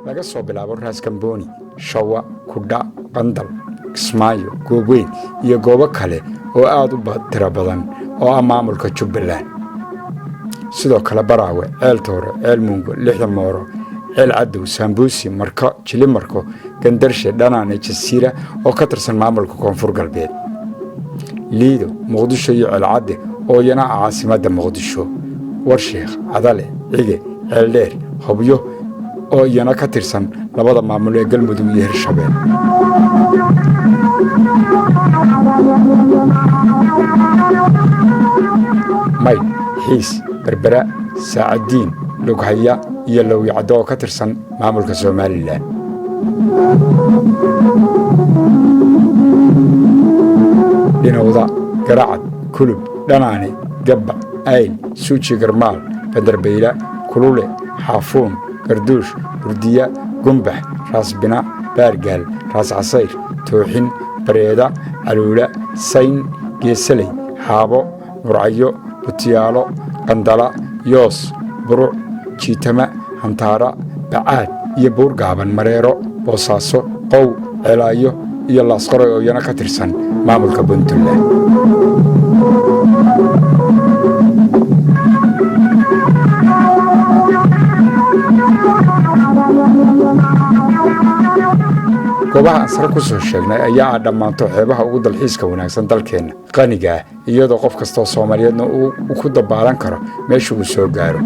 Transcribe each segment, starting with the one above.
Laga soo bilaabo Raas Kambooni, Shawa, Kudha, Qandal, Kismaayo, Goobweyn iyo goobo kale oo aad u tiro badan oo ah maamulka Jubbaland. Sidoo kale Baraawe, Ceel Toore, Ceel Muungo, Lixda Mooro, Ceel Cadow, Saambuusi, Marko, Jilimarko, Gandarshe, Dhanaane, Jasiira oo ka tirsan maamulka Koonfur Galbeed, Liido, Muqdisho iyo Ceelcadde oo iyana ah caasimadda Muqdisho, Warsheekh, Cadale, Cige, Ceeldheer, Hobyo oo iyana ka tirsan labada maamul ee Galmudug iyo Hirshabeel, Maydh, Xiis, Berbera, Saacadiin, Lughaya iyo Lowyacaddo oo ka tirsan maamulka Somaliland, Dhinowda, Garacad, Kulub, Dhanaane, Gabba, Ayl, Suuji, Garmaal, Banderbeyla, Kulule, Xaafuun, Garduush, Hurdiya, Gumbax, Raasbina, Baargaal, Raas Casayr, Tooxin, Bareeda, Caluula, Sayn, Geesaley, Xaabo, Murcayo, Butiyaalo, Qandala, Yoos, Buruc, Jiitama, Hantaara, Bacaad iyo Buurgaaban, Mareero, Boosaaso, Qow, Ceelaayo iyo Laasqoray oo iyana ka tirsan maamulka Puntland. Goobaha aan sare ku soo sheegnay ayaa ah dhammaanto xeebaha ugu dalxiiska wanaagsan dalkeenna qaniga ah, iyadoo qof kastoo Soomaaliyeedna uu ku dabaalan karo meesha uu soo gaaro.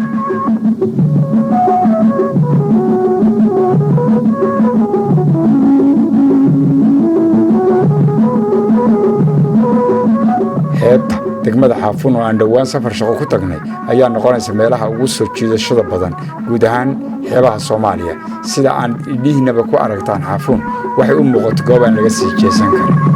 Xeebta degmada Xaafuun oo aan dhowaan safar shaqo ku tagnay ayaa noqonaysa meelaha ugu soo jiidashada badan guud ahaan xeebaha Soomaaliya. Sida aan idhihiinaba ku aragtaan, Xaafuun waxay u muuqato goob aan laga sii jeesan karin.